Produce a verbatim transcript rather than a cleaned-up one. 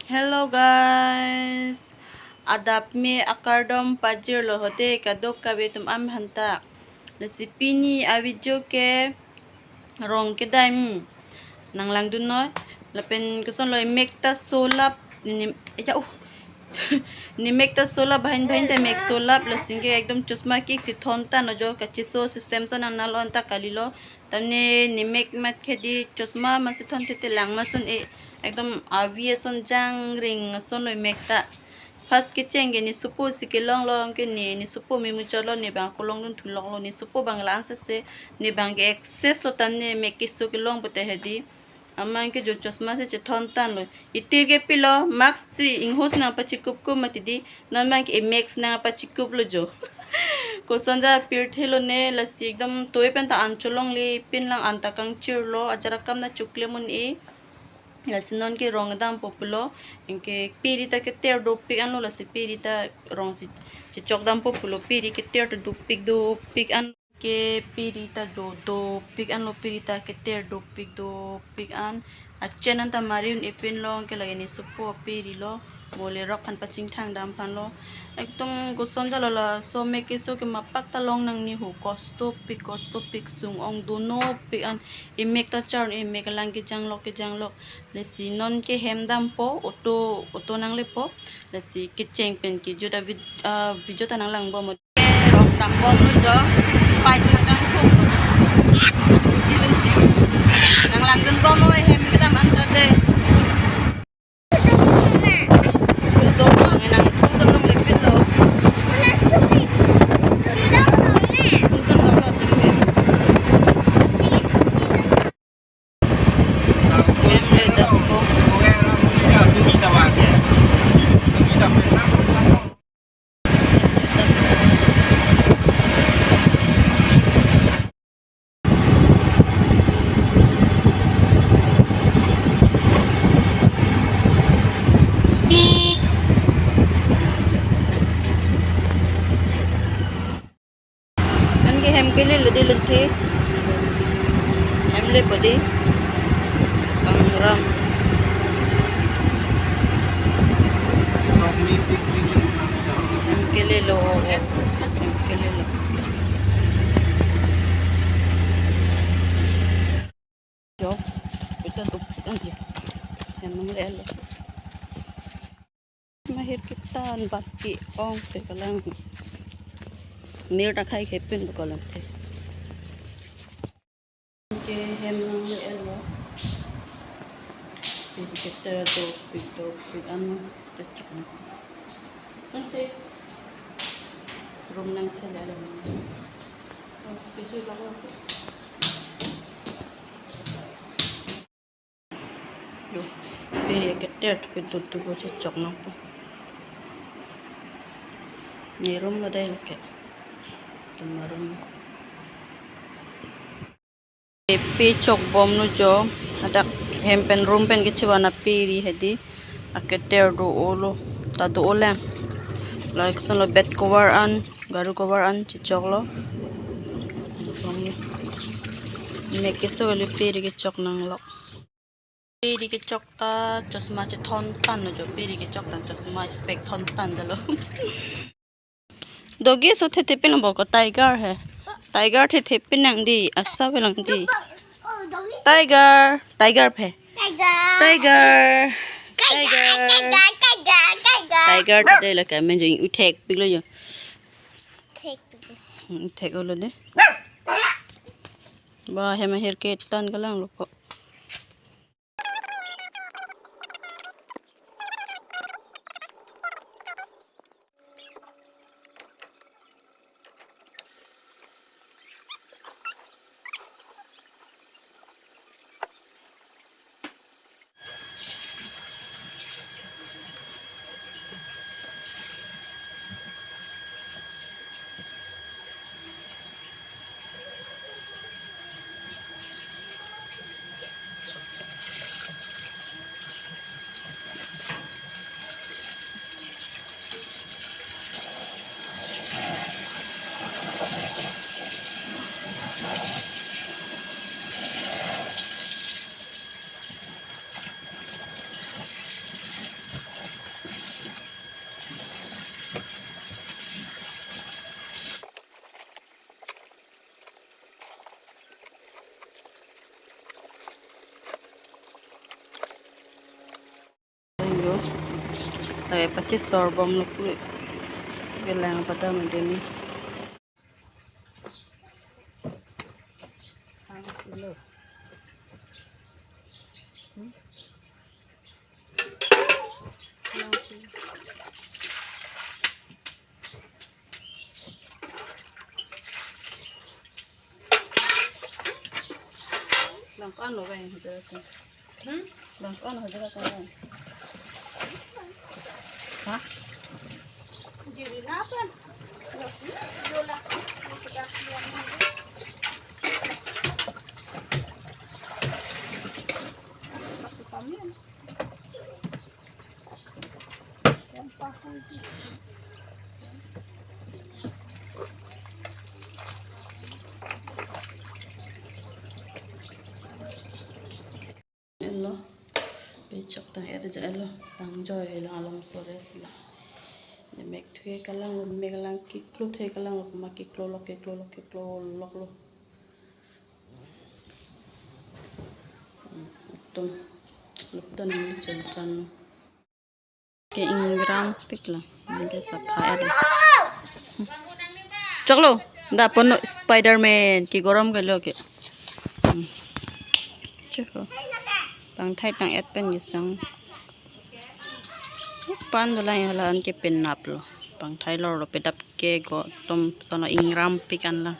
Hello guys, adap me akardom pajirlo hode kadokave atum aphan ta. Lasi pini a-video ke rong kedam nanglangdun noi. Lapen kosonlo, mek ta solap ni, ya uh. Ne mek ta solap, bahin bahin ta mek solap, lasi ke ekdom chosma ke-ik si thon tanglo jo, kachiso system ason nang nalo anta kalilo. Tame ne mek mat ke di chosma masi thon tete lang masun e, ekdom avi ason jangring asonlo mek ta. First kecheng ke ne sopo si kelonglo, anke ne, ne sopo me muchotlo, ne bang ako longdun thuloklo, ne sopo bang la-an sese, ne bang ke access lo, tame mek keso kelong pute hedi. Amat ke jo chosma si chethon tanglo. Itir ke pilo, mask si inghos nangpachikupkup mati di, non bang ke e-mask nangpachikuplo jo. Koson ja pirthe lone, lasi ekdom toi pen ta an cholongle, pin lang an ta kangchirlo, ajar akam na chokle mun e. Lasi non ke rong dampo pulo, anke piri ta keter dopik anlo, lasi piri ta rong si chechok dampo pulo, piri keter ta dopik dopik an. Ke piri ta do dopik anlo, piri ta keter dopik dopik an. Achen an ta mari un-e pinlo, anke lake ne sopo piri lo, mo lerok aphan pachingthang dam aphanlo. Ekdom koson jalo laso mek keso ke mapak ta long nangne ho, kostopik kostopik, sung ong donopik an. E-mek ta char, e-mek alang kejanglok kejanglok. Lasi non ke hem dampo, auto auto nanglepo. Lasi kecheng pen kejut a-vid-, a-video ta nanglangbom. Rong dambomlo jo, pais nangkangthum. Nanglangdunbom oi, hem kedam anta de. School dom bang nang, school dom nang lepin lo. School dom nang lo tinggi. Anke hem kelelo di lun the. Hem lepo di. Kangram. Hem kelelo. Hem kelelo. Jo, ita duk kan dia. Hem nanglelo. Mahir kita an baki ong te kalang. Mir ta khai khepin bu kalang te. Ke hem nanglelo. Ini kita dopik dopik anu cocok na. Nanti room nangchelelo. Oh, kecil banget. Yo, piri keter tu pintu tu ko chechok nangpo. Ne room lo dai lake. Tuma room. Pe chokbomlo jo, hadak hem pen room pen kechevan apiri hedi. Aketer do-olo, ta do-o lang. Lahei kosonlo, bed cover an, garu cover an chechoklo. Mek keso le piri kechok nanglok. Piri kechok ta chosma chethon tanglo jo, piri kechok ta chosma spec thon tang jalo. Doggy so thethe pinang boko, tiger he. Tiger thethe pinang di, asa pinang di. Tiger, tiger phe. Tiger. Tiger. Tiger. Tiger. Tiger. Tiger ta dei lake amen jo, ingthekpiklo jo. Thekpik. Hmm, thek-olo de. Ba, hem ahir ke tan kalang lo ko. Yo. Lake pachesorbomlo pu. Kelang padam demi. Langkon lo kain hajira kan. Hmm? Langkon hajira kan. Ha? Jiri napan? Yola. Kasih kami. Elo, pechok tang-et ja elo, tang joi helo alom sore sila. Ne mek thu-e kelang, mek kelang kiklo thu-e kelang, ma kiklo lok, kiklo lok, kiklo lok lo. Tum, lok tan ni chan chan. Ke ingram pik lo, ke sapha er. Choklo, da pono Spiderman, ke gorom ke lo ke. Hmm. Choklo. Pangthai tang-et pen kesang. Pan dolang hala an ke penap lo. Pangthai lor lo pedap ke go tom sono ingram pik an la.